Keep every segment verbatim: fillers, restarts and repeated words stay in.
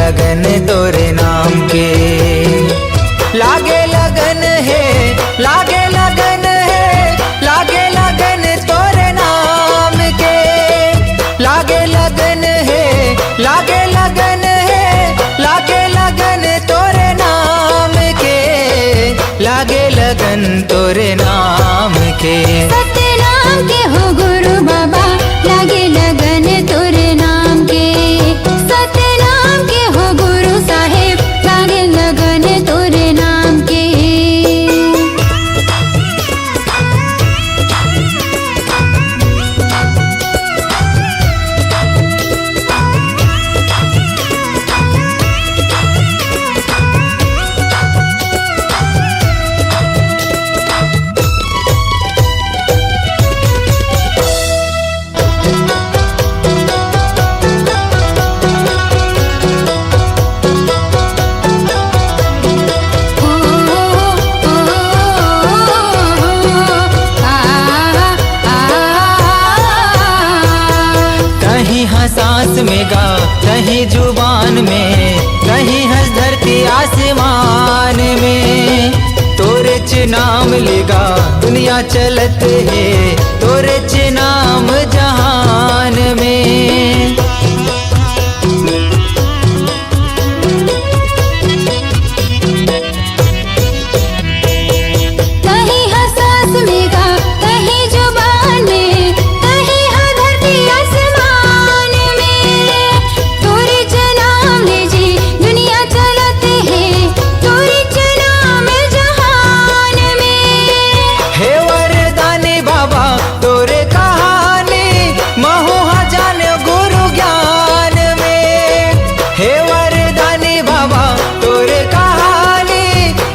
लगन तोरे नाम के। लागे लगन हे, लागे लगन हे, लागे लगन तोरे नाम के। लागे लगन हे, लागे लगन हे, लागे लगन तोरे नाम के। लागे लगन तोरे नाम के। सतनाम के हो गुरु बाबा, लागे लगन तोरे नाम के। सतनाम के हो गुरु साहेब, लागे लगन तोरे नाम के। कहीं ह सांस में गा, कहीं जुबान में, कहीं हंस धरती आसमान में। तोरेच नाम लेगा दुनिया चलत हे, तोरेच नाम जहान में। कहीं ह सांस में गा, कहीं जुबान में, कहीं ह धरती आसमान में। तोरेच नाम ले जी दुनिया चलत हे, तोरेच नाम जहान में। हे वरदानी बाबा तोरे कहानी, महू ह जाने गुरु ज्ञान में। हे वरदानी बाबा तोरे कहानी,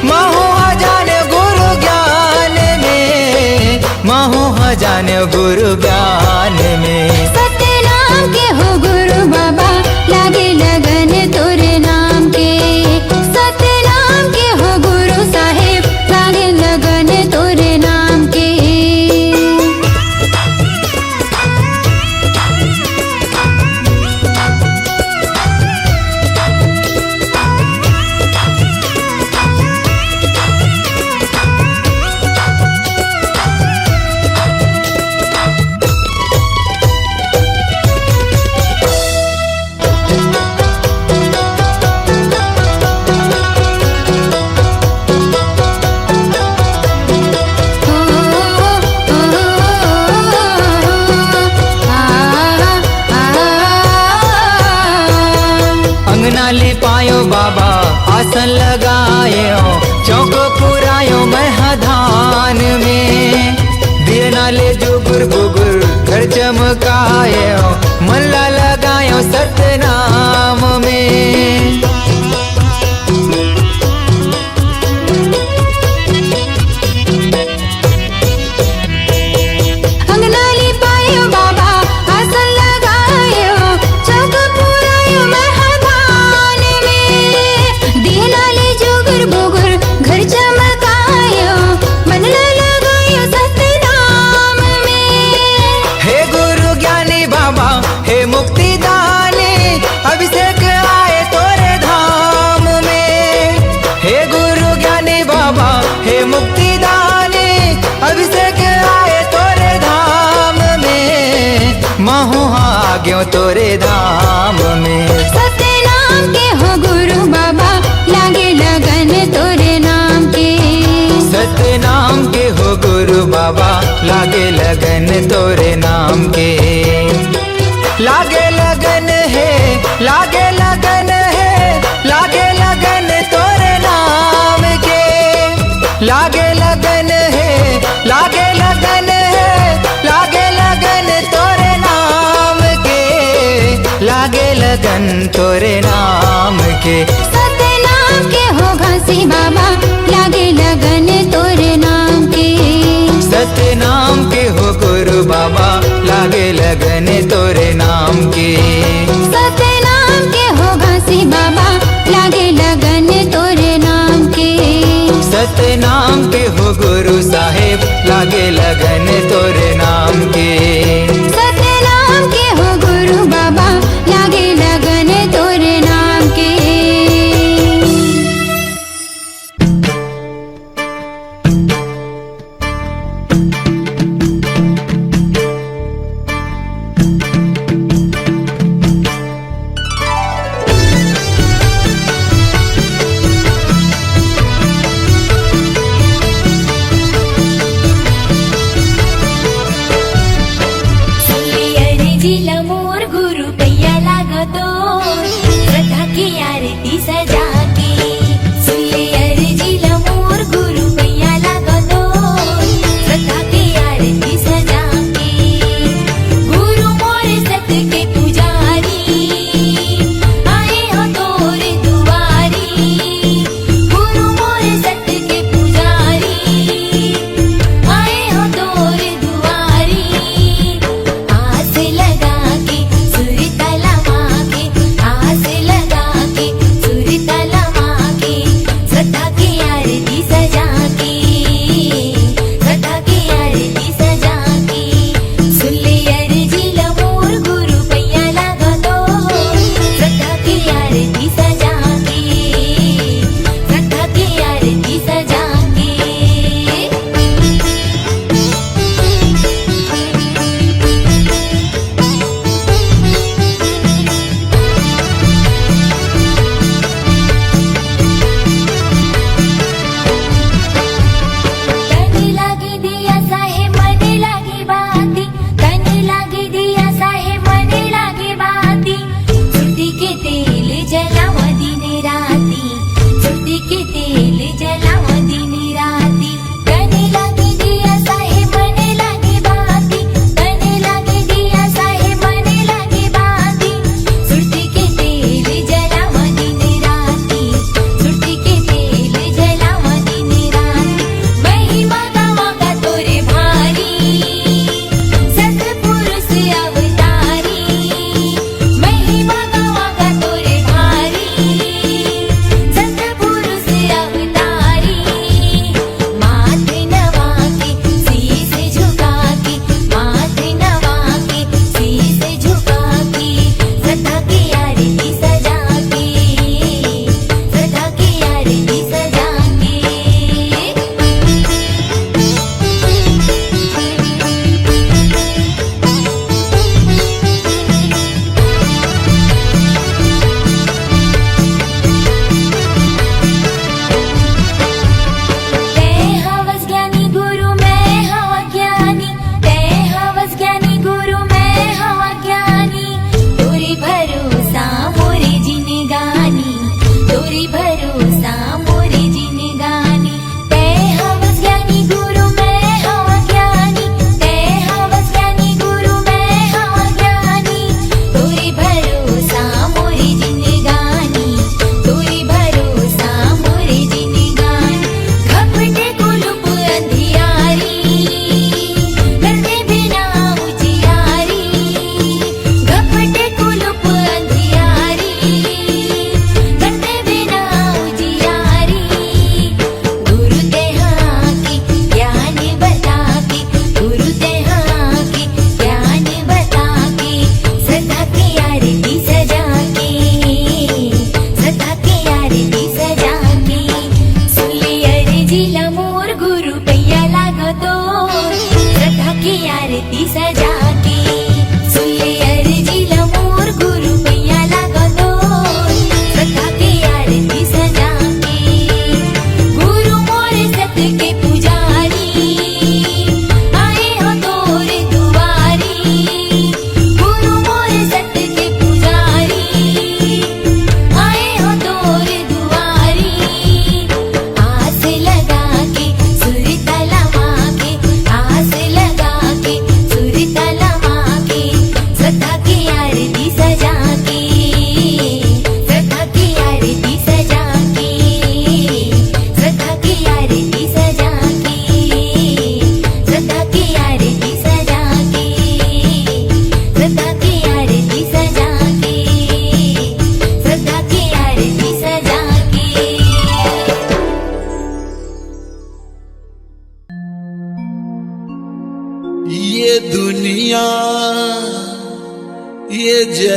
महू ह जाने गुरु ज्ञान में, महू ह जाने गुरु ज्ञान में। सतनाम के हो गुरु बाबा, लागे लगन तोरे नाम के। सतनाम के हो गुरु साहेब, लागे लगन तोरे नाम के। अंगना लिपायो बाबा, आसन लगायो, चौक पुरायो मैं ह धान में। दियना ले जुगुर बुगुर घर चमकायो, मन ला लगायो सतनाम में। अंगना लिपायो बाबा, आसन लगायो, चौक पुरायो मैं ह धान में। दियना ले जुगुर बुगुर घर चमकायो, मन ला लगायो सतनाम में। हे गुरु ज्ञानी बाबा, हे मुक्ति दानी, अभिषेक आए तोरे धाम में। हे गुरु ज्ञानी बाबा, हे मुक्ति दानी, अभिषेक आए तोरे धाम में। महू ह आग्यो तोरे धाम में। सतनाम के हो गुरु बाबा, लागे लगन तोरे नाम के। सतनाम के हो गुरु बाबा, लागे लगन तोरे नाम के। लागे लगन हे, लागे लगन हे, लागे लगन तोरे नाम के। लागे लगन हे, लागे लगन हे, लागे लगन तोरे नाम के। लागे लगन तोरे नाम के। सतनाम के हो घासी बाबा, लागे लगन तोरे नाम के। सतनाम के हो गुरु बाबा, लागे लगन तोरे नाम के। सतनाम के हो घासी बाबा, लागे लगन तोरे नाम के। सतनाम के हो गुरु साहेब, लागे लगन तोरे नाम के। सतनाम के हो गुरु बाबा, लागे लगन तोरे नाम के।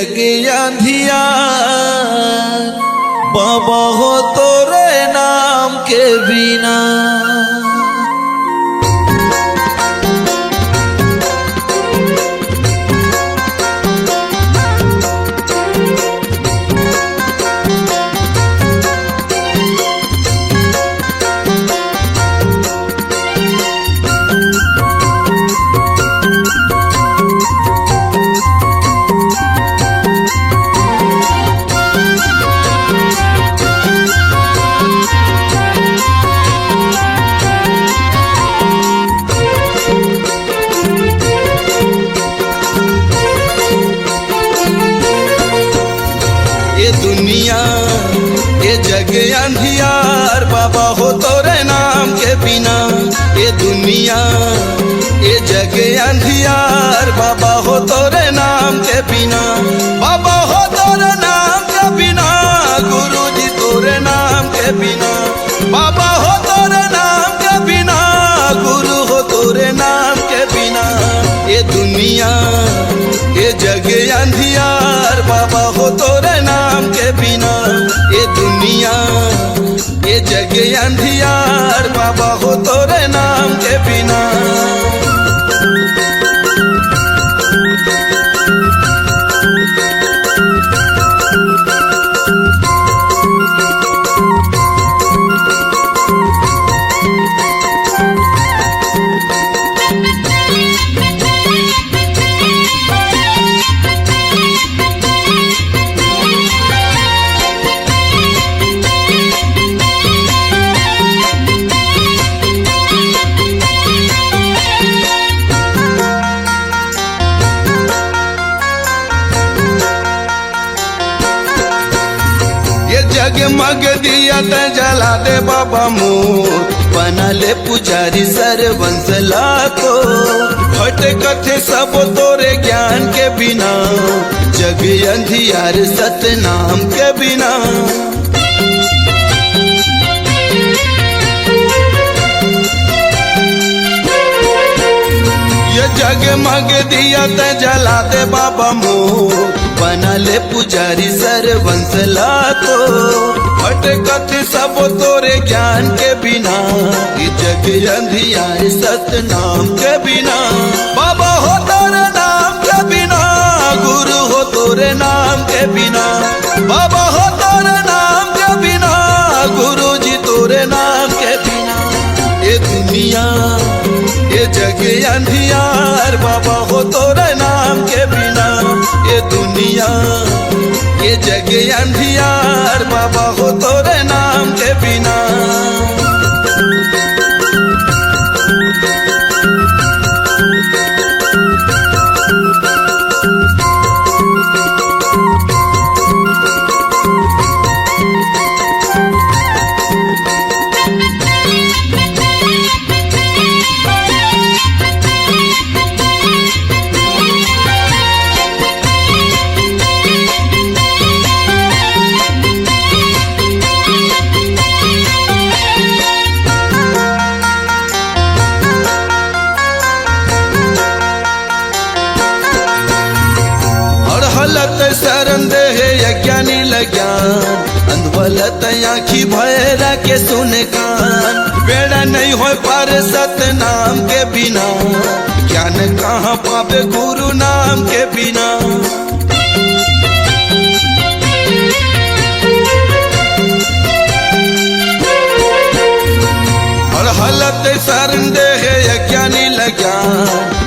के अंधियार बाबा हो तोरे नाम के बिना। ये दुनिया, ये जग अंधियार बाबा हो तोरे नाम के बिना। ये दुनिया, ये जग अंधियार बाबा हो तोरे नाम के बिना। बाबा हो तोरे नाम के बिना, गुरु जी तोरे नाम के बिना। बाबा हो तोरे नाम के बिना, गुरु हो तोरे नाम के बिना। ये दुनिया, ये जग अंधियार बाबा हो तोरे नाम के बिना। ये दुनिया, ये जग अंधियार बाबा हो तोरे नाम के बिना। ये जगमग दिया तैं जला दे बाबा मोर, बना ले पुजारी सरवंस ला तो। भटकथे सब तोरे ज्ञान के बिना, जग अंधियार सतनाम के बिना। ये जगमग दिया तैं जला दे बाबा मोर, बना ले पुजारी सरवंस ला तो। भटकथे सब तोरे ज्ञान के बिना, ये जग अंधियार सतनाम के बिना। बाबा हो तोरे नाम के बिना, गुरु हो तोरे नाम के बिना। बाबा हो तोरे नाम के बिना, गुरु जी तोरे नाम के बिना। ये दुनिया, ये जग अंधियार बाबा हो तोरे नाम के बिना। ये दुनिया, ये जग अंधियार बाबा हो तोरे नाम के बिना। अड़हलत सरन दे हे अज्ञानी ल ज्ञान, अंधवलत आँखी भैरा के सुने कान। बेड़ा नहीं होय पार सतनाम के बिना, ज्ञान कहाँ पाबे गुरु नाम के बिना। अड़हलत सरन दे हे अज्ञानी ल ज्ञान,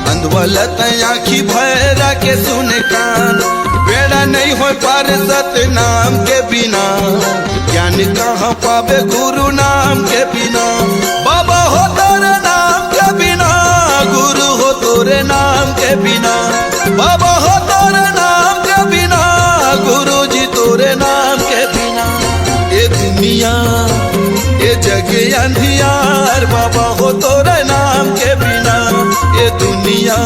अंधवलत आँखी भैरा के सुने कान। बेड़ा नहीं होय पार सतनाम के बिना, ज्ञान कहाँ पाबे गुरु नाम के बिना। बाबा हो तोरे नाम के बिना, गुरु हो तोरे नाम के बिना। बाबा हो तोरे नाम के बिना, गुरु जी तोरे नाम के बिना। ये दुनिया, ये जग अंधियार बाबा हो तोरे नाम के बिना। ये दुनिया,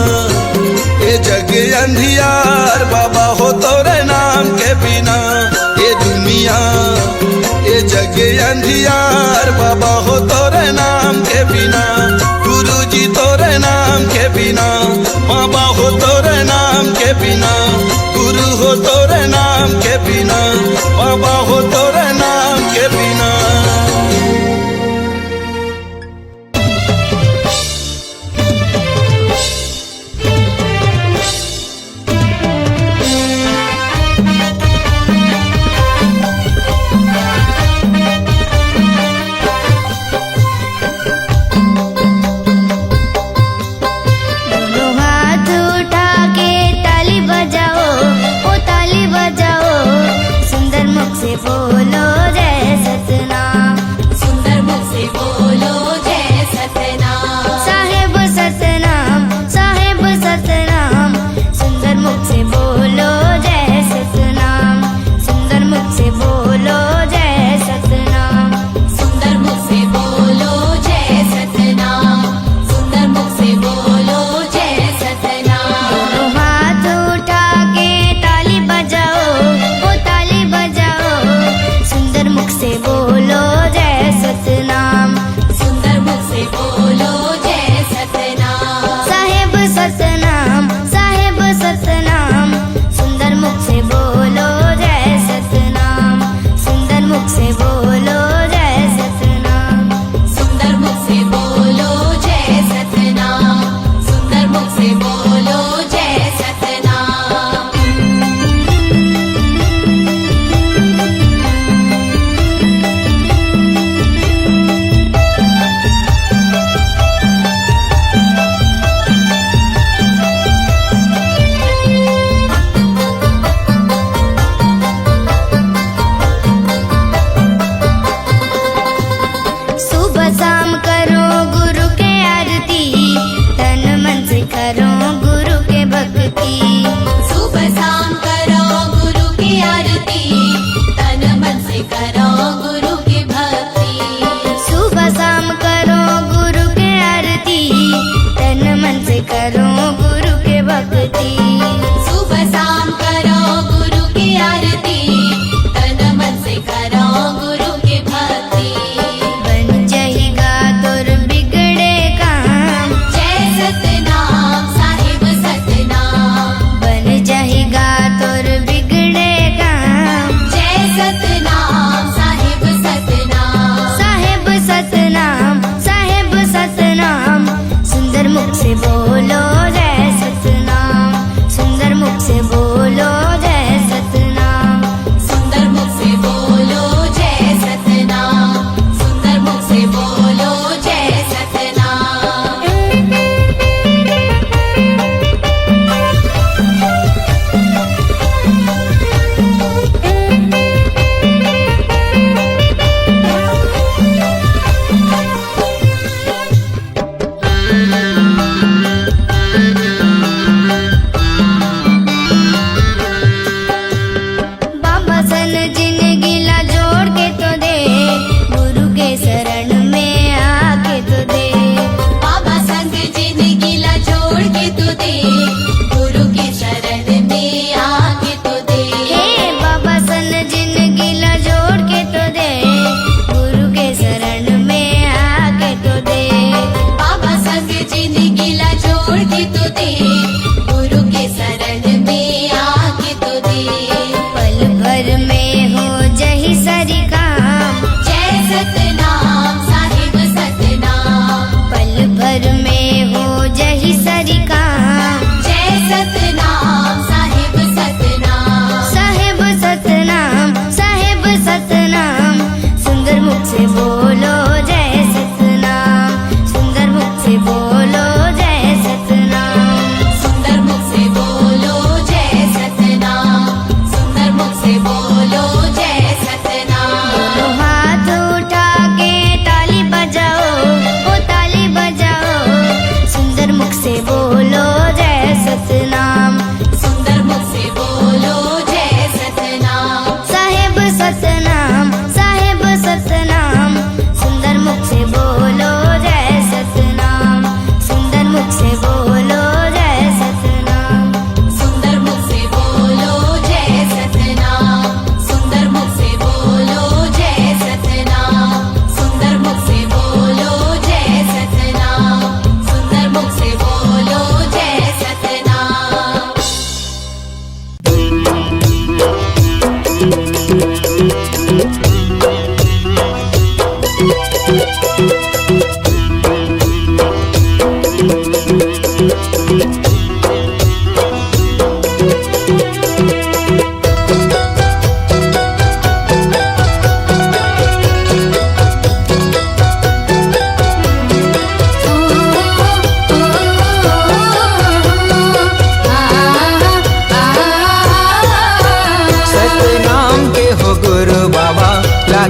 ये जग अंधियार बाबा हो तोरे नाम के बिना। ये दुनिया, ये जग अंधियार बाबा हो तोरे नाम के बिना। गुरु जी तोरे नाम के बिना, बाबा हो तोरे नाम के बिना, गुरु हो तोरे नाम के बिना, बाबा हो तोरे नाम के बिना। दोनों हाथ उठा के ताली बजाओ, ओ ताली बजाओ, सुंदर मुख से बोलो जय सतनाम। सुंदर मुख से बोलो जय सतनाम। साहेब सतनाम, साहेब सतनाम, सुंदर मुख से बोलो जय सतनाम। सुंदर मुख से बोलो जय सतनाम। सुंदर मुख से बोलो जय सतनाम। सुंदर मुख से बोलो जय सतनाम। दोनों हाथ उठा के ताली बजाओ, ओ ताली बजाओ। सुंदर मुख से बोलो जय सतनाम। सुंदर मुख से बोलो जय सतनाम। साहेब सतनाम, साहेब सतनाम, सुंदर मुख से बोलो जय सतनाम। सुंदर मुख से बोलो जय सतनाम। सुंदर मुख से बोलो जय सतनाम। सुंदर मुख से बोलो जय सतनाम।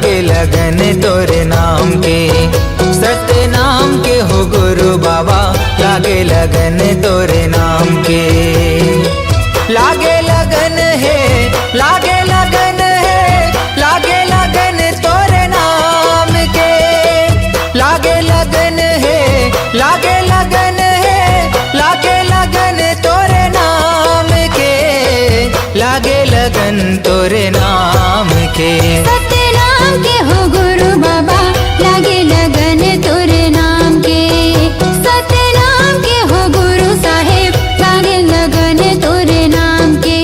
के लगन तोरे नाम के, सतनाम के हो गुरु बाबा, लागे लगन तोरे नाम के। लागे लगन हे, लागे लगन हे, लागे लगन तोरे नाम के। लागे लगन हे, लागे लगन हे, लागे लगन तोरे नाम के। लागे लगन तोरे नाम के। सतनाम के हो गुरु बाबा, लागे लगन तोरे नाम के। सतनाम के हो गुरु साहेब, लागे लगन तोरे नाम के।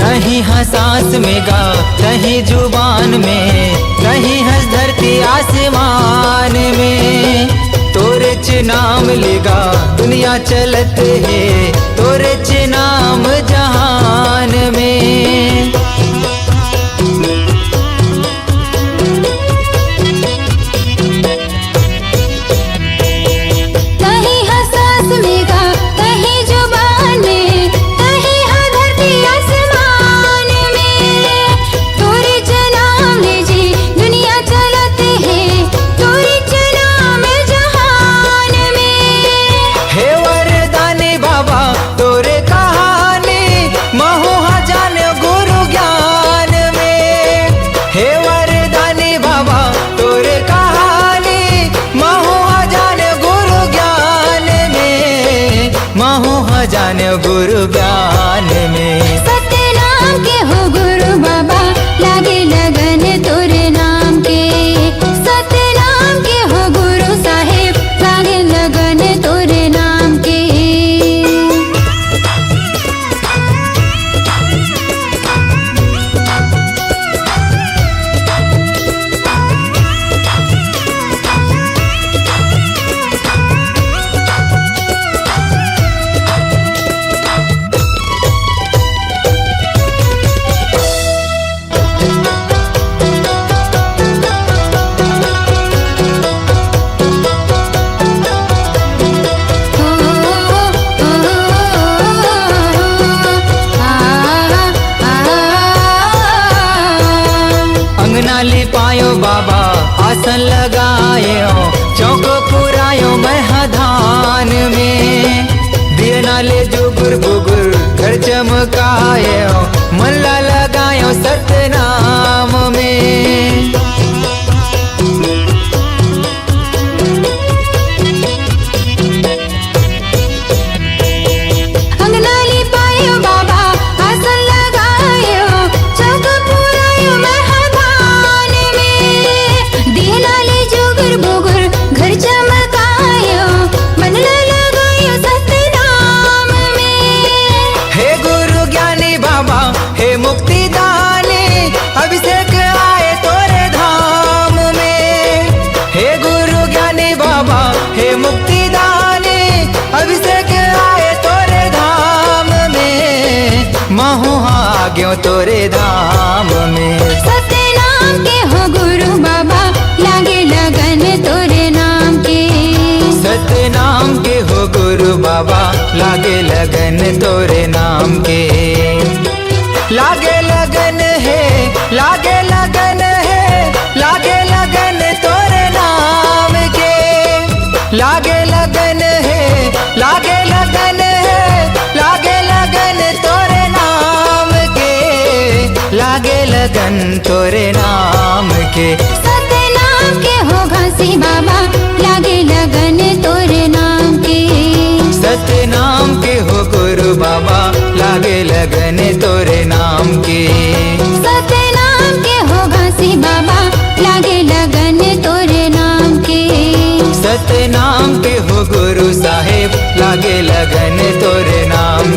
तहीं ह सांस में गा, तहीं जुबान में, तहीं हस धरती आसमान में। तोरेच नाम लेगा दुनिया चलत हे, तोरेच नाम जहान में। तहीं ह सांस में गा, तहीं जुबान में, तहीं ह धरती आसमान में। तोरेच नाम ले जी दुनिया चलत हे, तोरेच नाम जहान में। हे वरदानी बाबा तोरे कहानी, महू ह जाने गुरु ज्ञान में। हे वरदानी बाबा तोरे कहानी, महू ह जाने गुरु ज्ञान में, महू ह जाने गुरु ज्ञान में। सतनाम के हो गुरु बाबा, लागे लगन तोरे नाम के। सतनाम के हो गुरु साहेब, लागे लगन तोरे नाम के। अंगना लिपायो बाबा, आसन लगायो, चौक पुरायो मैं ह धान में। दियना ले जुगुर बुगुर घर चमकायो, मन ला लगायो सतनाम में। अंगना लिपायो बाबा, आसन लगायो, चौक पुरायो मैं ह धान में। दियना ले जुगुर बुगुर घर चमकायो, मन ला लगायो सतनाम में। हे गुरु ज्ञानी बाबा, हे मुक्ति दानी, अभिषेक आए तोरे धाम में। हे गुरु ज्ञानी बाबा, हे मुक्ति दानी, अभिषेक आए तोरे धाम में, महू ह आग्यो तोरे धाम में। सतनाम के हो गुरु बाबा, लागे लगन तोरे नाम के। सतनाम के हो गुरु बाबा, लागे लगन तोरे नाम के। लागे लगन हे, लागे लगन हे, लागे लगन तोरे नाम के। लागे लगन हे, लागे लगन हे, लागे लगन तोरे नाम के। लागे लगन तोरे नाम के। सतनाम के हो घासी बाबा, लागे लगन तोरे नाम के। सतनाम के हो गुरु बाबा, लागे लगन तोरे नाम के। सतनाम के हो घासी बाबा, लागे लगन तोरे नाम के। सतनाम के हो गुरु साहेब, लागे लगन तोरे नाम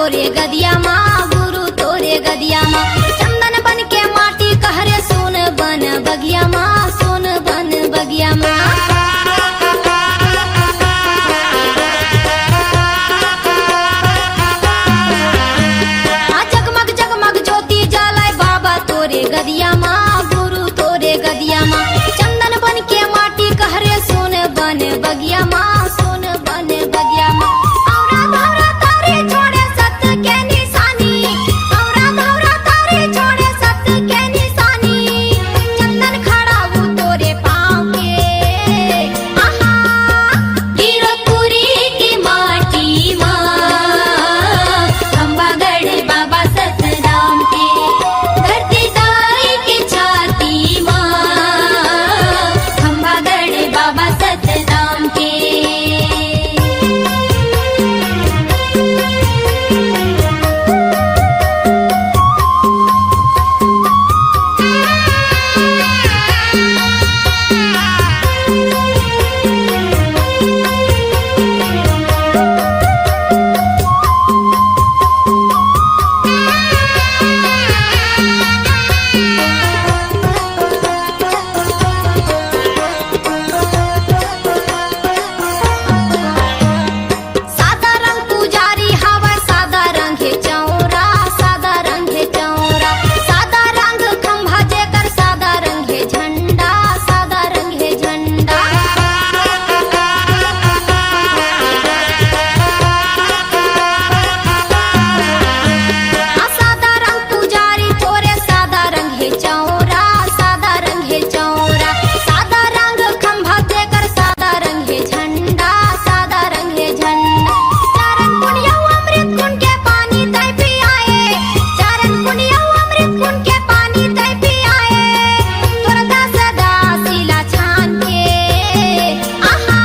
तोरे गदिया मा गुरु, तोरे गदिया मा चंदन बन के माटी कहरे, सोन बन बगिया मा, सोन बन बगिया मा। आ जगमग जगमग ज्योति जलाए बाबा तोरे गदिया मा, गुरु तोरे गदिया मा चंदन बन के माटी कहरे, सोन बन बगिया मा, सोन बन बगिया मा। औरा धौरा तारी छोड़े सत के निशानी, औरा धौरा तारी छोड़े सत के निशानी। चंदन खड़ा वो तोरे पाँव के, आहा। गिरपुरी के माटी मा, खंभागढ़ बाबा सतनाम के, धरती ताई के छाती मा, खंभागढ़ बाबा सतनाम के। सादा रंग पुजारी हवय, सादा रंग हे चौरा, सादा रंग हे चौरा, सादा रंग खंभा जेकर, सादा रंग हे झंडा, सादा रंग हे झंडा। आ सादा रंग पुजारी तोरे, सादा रंग हे चौरा, सादा रंग हे चौरा, सादा रंग खंभा जेकर, सादा रंग हे झंडा, सादा रंग हे झंडा। चरण पुनिया अमृत कुंड के पानी तै पियाए, चरण पुनिया अमृत कुंड के पानी तै पियाए, तोर दास दासी ला छान के। आहा,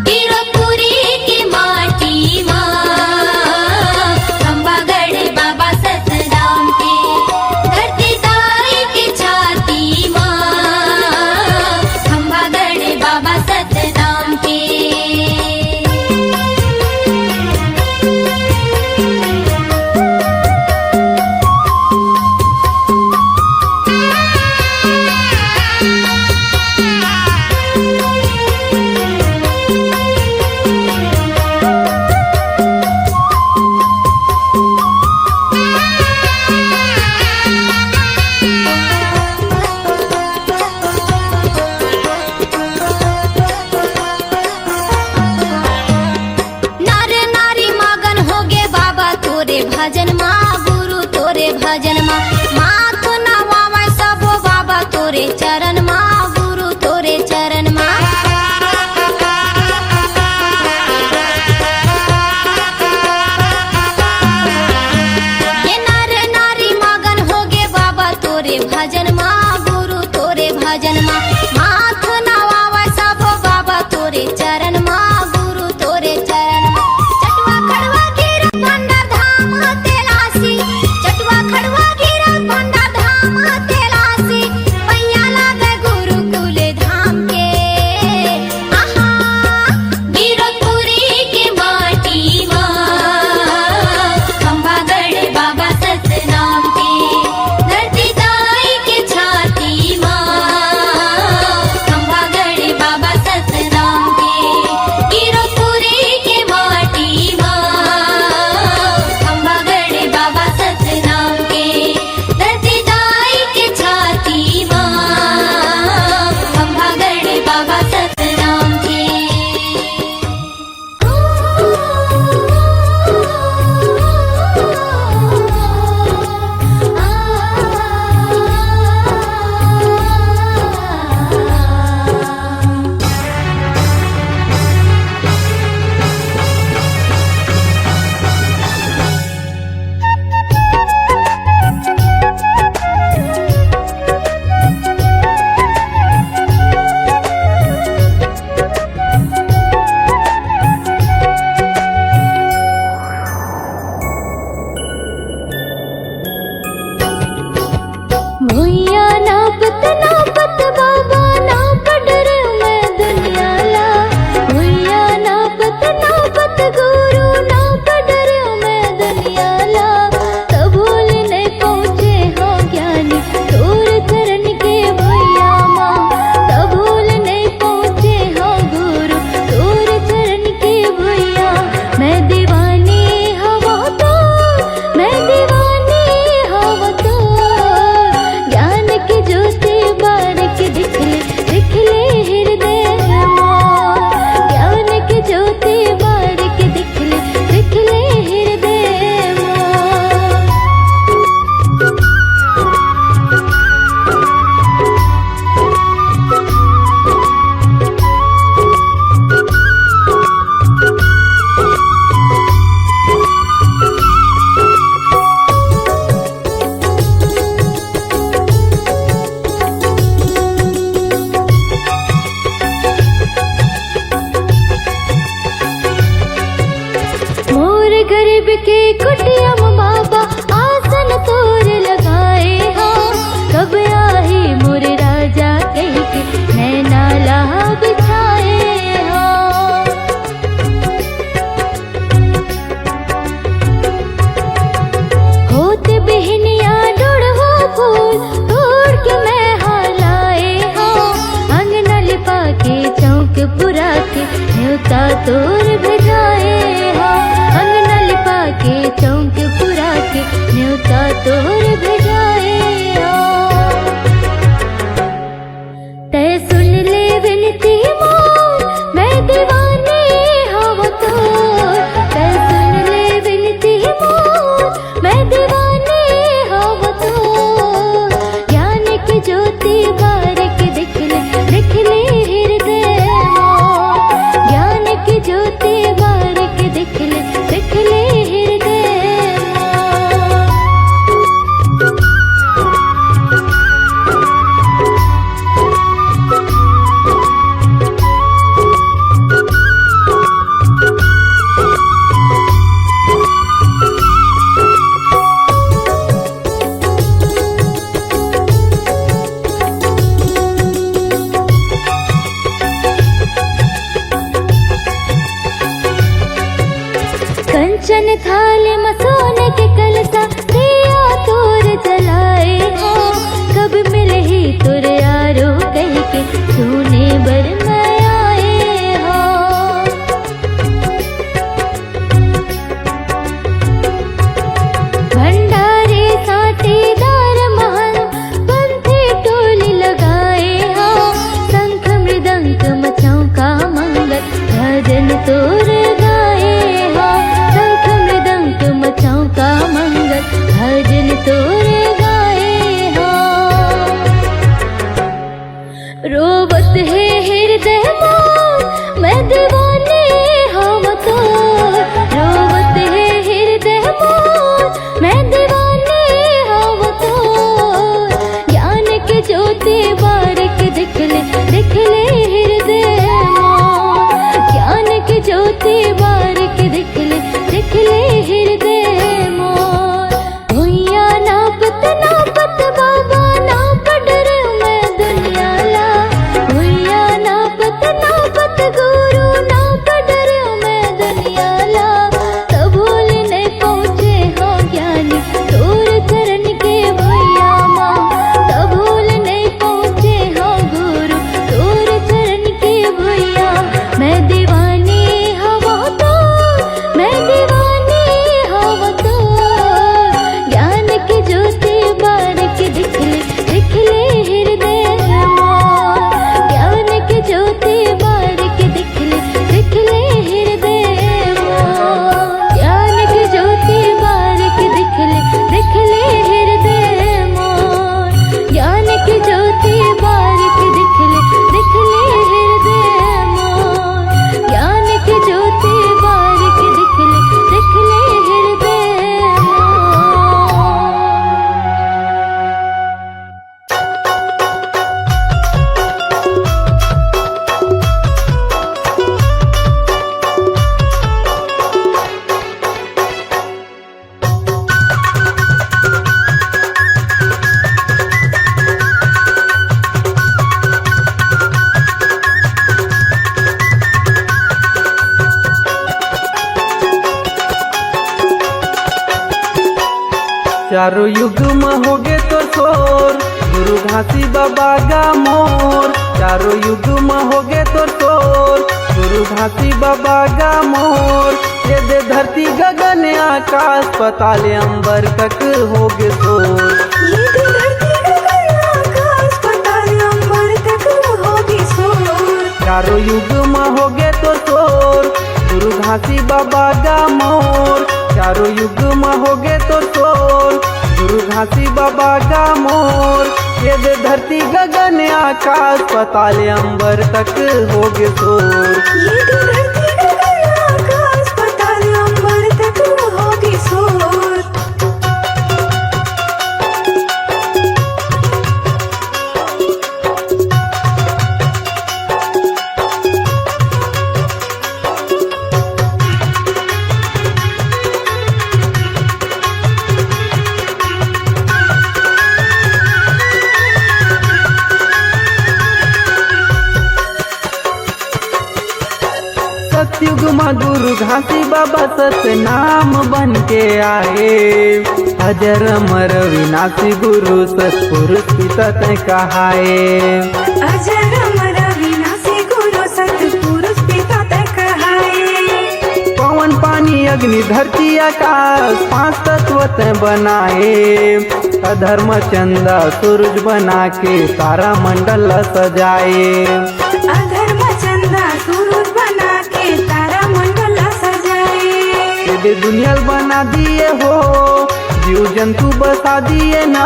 गिरपुरी के माटी मा, खंभागढ़ बाबा सतनाम के, धरती ताई के छाती मा, खंभागढ़ बाबा सतनाम के। नर नारी मगन होगे बाबा तोरे भजन मा, गुरु तोरे भजन मा। माथ नवावय सबो बाबा तोरे चरण मा, गुरु तोरे चरण मा। ये नर नारी मगन होगे बाबा तोरे भजन मा, गुरु तोरे भजन मा। माथ नवावय सबो बाबा तोरे चरण मा, गुरु तोरे चरण मा। चटवा खड़वा गिरा भंडार धाम तेलासी, चटवा खड़वा गिरा भंडार धाम तेलासी। पैया लागे गुरुकुल धाम के, आहा। गिरपुरी के माटी मा, खंभागढ़ बाबा सतनाम के, धरती ताई के छाती मा, खंभागढ़ बाबा सतनाम के। गिरपुरी के माटी मा, खंभागढ़ बाबा सतनाम के, धरती ताई के छाती मा, खंभागढ़ बाबा सतनाम के। भुइयां नापत नापत बाबा, नाप डरेंव मैं दुनिया ला। भुइयां नापत नापत गुरु, नाप डरेंव मैं दुनिया गरीब के कुटिया म बाबा आसन तोर लगाए हो। कब आही मोर राजा कहिके नैना ला बिछाए हो। होत बिहनिया डोड़हो फूल तोड़ के मैं हा लाए हो। अंगना लिपा के चौक पुरा के न्योता तोर भेजाए हो। अंगना लिपा के चौक पुरा के न्योता तोर भेजाए हो। तै सुन ले विनती मोर, मैं दीवानी हव तोर। तै सुन ले विनती मोर, मैं दीवानी हव तोर। ज्ञान के ज्योति बार के देख ले, देख ले हृदय मोर। ज्ञान के ज्योति बार के देख ले, देख ले हृदय मोर। कंचन थाल म सोने के कलसा, दिया तोर जलाए हो। कब मिलही तोर यारो कहिके सुने बर मैं आए हो। भंडारी साटीदार महल पंथी टोली लगाए हो। शंख मृदंग म चौका मंगल भजन तोर गाए हो। शंख मृदंग म चौका मंगल भजन तोर गाए हो। रोवत हे हृदय मोर, मैं दीवानी हव तोर। रोवत हे हृदय मोर, मैं दीवानी हव तोर। ज्ञान के ज्योति बार के देख ले, देख ले हृदय मोर। ज्ञान के ज्योति बार के देख ले, देख ले हृदय मोर। भुइयां नापत नापत बाबा नाप डरेंव मैं दुनिया ला। भुइयां नापत नापत गुरु नाप डरेंव मैं दुनिया ला। तभो ले नइ पहुँचे हंव ज्ञानी तोर चरण के भुइयां मा। तभो ले नइ पहुँचे हंव गुरु तोर चरण के भुइयां। मैं दीवानी हवं तोर, मैं दीवानी हवं तोर। ज्ञान के ज्योति बार के देख ले, देख ले हृदय मोर। ज्ञान के ज्योति बार के देख ले, देख ले हृदय मोर। ज्ञान के ज्योति बार के देख ले, देख ले हृदय मोर। ज्ञान के ज्योति बार के देख ले, देख ले हृदय मोर। ज्ञान के ज्योति बार के देख ले, देख ले हृदय मोर। चारों युग म होगे तोर शोर, गुरु घासी बाबा गा मोर। चारों युग म होगे तोर शोर, गुरु घासी बाबा गा मोर। ये दे धरती गगन आकाश, पताल अंबर तक होगे शोर। ये दे धरती गगन आकाश, पताल अंबर तक होगे शोर। चारों युग म होगे तोर शोर, गुरु घासी बाबा गा मोर। चारों युग म होगे तोर शोर, गुरु घासी बाबा गा मोर। ये दे धरती गगन आकाश, पताल अंबर तक होगे शोर। ये दे धरती गगन आकाश, पताल अंबर तक होगे शोर। घासी बाबा सतनाम बन के आए, अजर अमर विनाशी गुरु सतपुरुष पिता तैं कहाए। अजर अमर विनाशी गुरु सतपुरुष पिता तैं कहाए। पवन पानी अग्नि धरती आकाश पांच तत्व तैं बनाए। अधर्म चंदा सूरज बना के तारा मंडल सजाए। अधर्म चंदा सूरज बना के तारा मंडल सजाए। ये दे दुनिया ल बना दिए हो, जीव जंतु बसा दिए ना।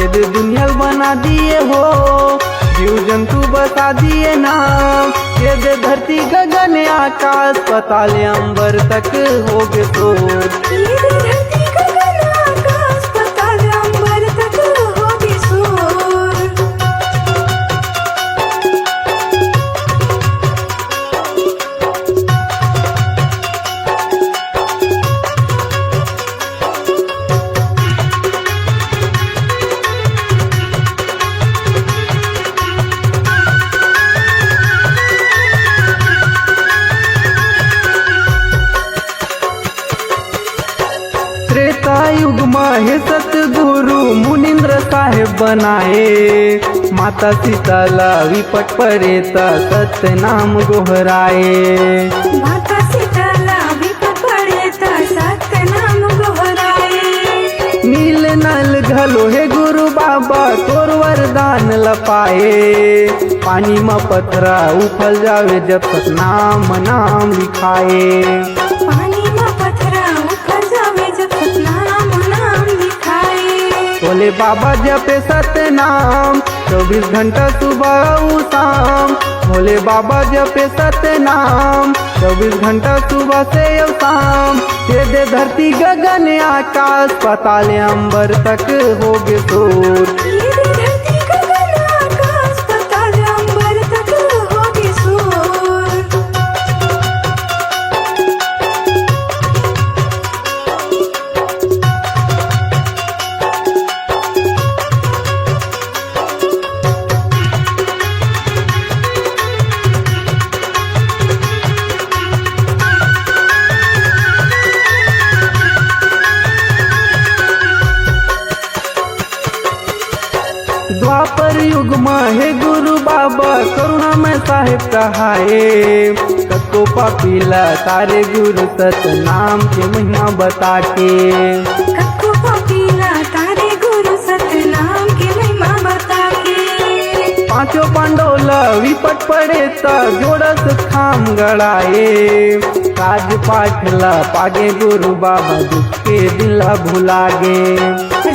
ये दे दुनिया ल बना दिए हो, जीव जंतु बसा दिए ना। ये दे धरती गगन आकाश पाताल अंबर तक हो गे शोर। ये दे धरती गगन आकाश पाताल अंबर तक हो गे शोर। त्रेता युग म हे सतगुरु मुनिंद्र साहेब बनाए। माता सीता ला विपट परे त सतनाम गोहराए। माता सीता ला विपट परे त सतनाम गोहराए। नील नल घलो हे गुरु बाबा तोर वरदान ल पाए। पानी म पथरा उफल जावे जब सतनाम नाम लिखाए। पानी म पथरा उफल जावे जब सतनाम नाम लिखाए। भोले बाबा जपे सतनाम चौबीस घंटा सुबह अउ शाम। भोले बाबा जपे सतनाम चौबीस घंटा सुबह से अउ शाम। ये दे धरती गगन आकाश पाताल अंबर तक हो गे शोर। ये दे धरती गगन आकाश पाताल अंबर तक हो गे शोर। द्वापर युग म हे गुरु बाबा करुणामय साहेब कहाए। कतको पापी ला तारे गुरु सतनाम के महिमा बता के। कतको पापी ला तारे गुरु सतनाम के महिमा बता के। पांचों पांडव ला विपट पड़े त जोड़स खाम गड़ाए। राजपाट ला पागे गुरु बाबा दुख के दिन ला भुला गे।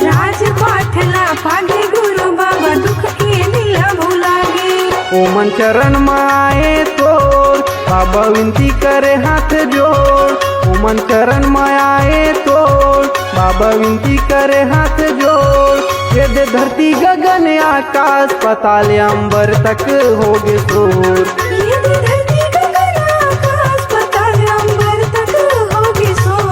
राजपाट ला पागे गुरु बाबा दुख के दिन ला भुला गे। ओमन चरण म आए तोर बाबा विनती करे हाथ जोड़। ओमन चरण म आए तोर बाबा विनती करे हाथ जोड़। ये दे धरती गगन आकाश पाताल अंबर तक हो गे शोर। ये दे धरती गगन आकाश पाताल अंबर तक हो गे शोर।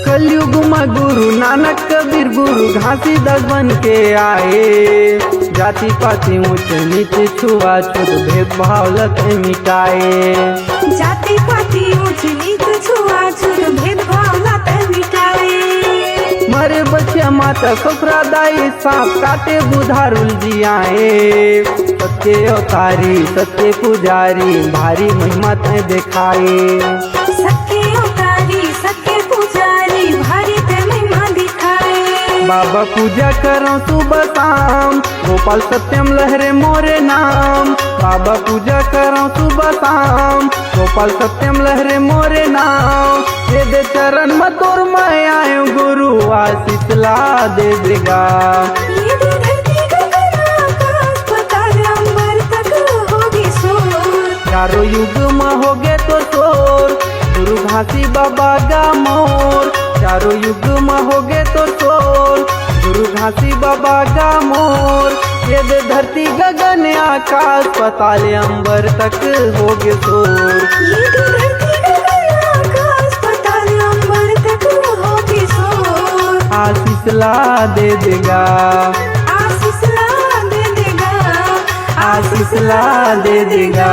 कलयुग म गुरु नानक कबीर गुरु घासीदास बन के आए। जाति पाति ऊंच नीच छुआछूत भेदभाव ल तैं मिटाए। जाति पाति ऊंच नीच छुआछूत भेदभाव ल तैं मिटाए। मरे बछिया माता ससुरा दाई सांप काटे बुधारू ल जियाए। सत्य अवतारी सत्य पुजारी भारी महिमा तैं देखाए। सत्य अवतारी सत्य पुजारी भारी तैं महिमा देखाए। बाबा पूजा करौं सुबह शाम गोपाल सत्यम लहरे मोरे नाम। बाबा पूजा करौं सुबह शाम गोपाल सत्यम लहरे मोरे नाम। ये दे चरण म तोर मैं आयो गुरु आशीष ला दे देगा। ये दे धरती गगन आकाश पाताल अंबर तक हो गे शोर। चारों युग म हो गे तोर शोर गुरु घासी बाबा गा मोर। चारों युग म हो गे तोर शोर गुरु घासी बाबा का मोर, ये दे धरती गगन आकाश, पताल अंबर तक होगे शोर। ये दे धरती गगन आकाश, पताल अंबर तक होगे शोर। आशीष ला दे देगा, आशीष ला दे देगा, आशीष ला दे देगा।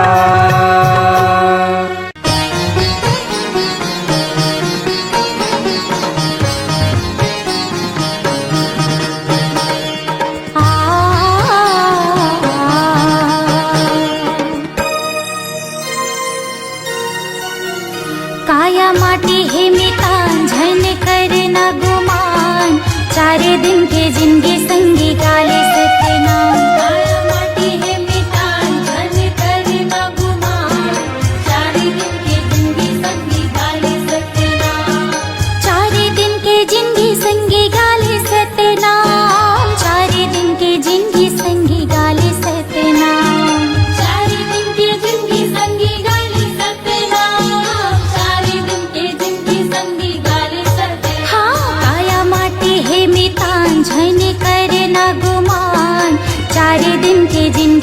काया माटी हे मितान, झन करना गुमान। चार दिन के जिंदगी संगी गाले सतनाम। काया माटी हे मितान, झन करना गुमान। चार दिन के जिंदगी संगी गाले सतनाम। चार दिन के जिंदगी संगी गाले सतनाम। चार दिन के जिंदगी संगी गाले सतनाम। चार दिन के जिंदगी संगी गाले सतनाम। चार दिन के जिंदगी संगी गाले सतनाम। हाँ, काया माटी हे मितान, झन करना गुमान। चार दिन के जिंदगी